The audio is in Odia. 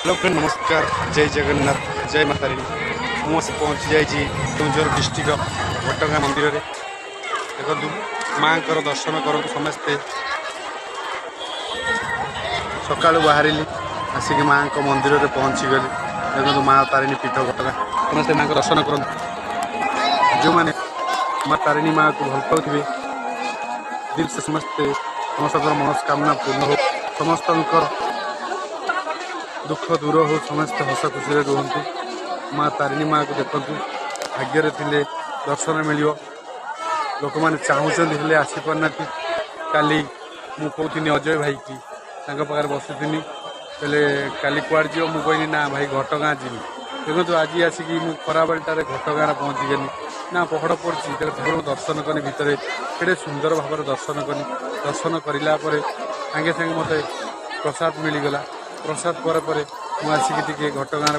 ହ୍ୟାଲୋ ଫ୍ରେଣ୍ଡ, ନମସ୍କାର, ଜୟ ଜଗନ୍ନାଥ, ଜୟ ମା ତାରିଣୀ। ମୁଁ ଆସି ପହଞ୍ଚି ଯାଇଛି କେଉଁଝର ଡିଷ୍ଟ୍ରିକ୍ଟର ଘଟଗାଁ ମନ୍ଦିରରେ। ଦେଖନ୍ତୁ, ମାଆଙ୍କର ଦର୍ଶନ କରନ୍ତୁ ସମସ୍ତେ। ସକାଳୁ ବାହାରିଲି, ଆସିକି ମାଆଙ୍କ ମନ୍ଦିରରେ ପହଞ୍ଚିଗଲି। ଦେଖନ୍ତୁ, ମା ତାରିଣୀ ପୀଠ ଘଟଗାଁ। ସମସ୍ତେ ମାଆଙ୍କ ଦର୍ଶନ କରନ୍ତୁ। ଯେଉଁମାନେ ମା ତାରିଣୀ ମାଆକୁ ଭଲ ପାଉଥିବେ ଦିଲ ସେ, ସମସ୍ତେ ସମସ୍ତଙ୍କର ମନସ୍କାମନା ପୂର୍ଣ୍ଣ ହଉ, ସମସ୍ତଙ୍କର ଦୁଃଖ ଦୂର ହଉ, ସମସ୍ତେ ହସ ଖୁସିରେ ରୁହନ୍ତୁ। ମା ତାରିଣୀ ମାଆକୁ ଦେଖନ୍ତୁ, ଭାଗ୍ୟରେ ଥିଲେ ଦର୍ଶନ ମିଳିବ। ଲୋକମାନେ ଚାହୁଁଛନ୍ତି ହେଲେ ଆସିପାରୁନାହାନ୍ତି। କାଲି ମୁଁ କହୁଥିଲି ଅଜୟ ଭାଇକି, ତାଙ୍କ ପାଖରେ ବସୁଥିଲି, କହିଲେ କାଲି କୁଆଡ଼େ ଯିବ? ମୁଁ କହିଲି ନା ଭାଇ, ଘଟଗାଁ ଯିବି। ଦେଖନ୍ତୁ, ଆଜି ଆସିକି ମୁଁ ଖରାବେଳଟାରେ ଘଟଗାଁରେ ପହଞ୍ଚିଗଲି। ନା ପହଡ଼ ପଡ଼ିଛି, ତେବେ ଠାକୁରଙ୍କୁ ଦର୍ଶନ କଲି। ଭିତରେ କେଡ଼େ ସୁନ୍ଦର ଭାବରେ ଦର୍ଶନ କଲି। ଦର୍ଶନ କରିଲା ପରେ ସାଙ୍ଗେ ସାଙ୍ଗେ ମୋତେ ପ୍ରସାଦ ମିଳିଗଲା। ପ୍ରସାଦ ପରେ ପରେ ମୁଁ ଆସିକି ଟିକେ ଘଟଗାଁରେ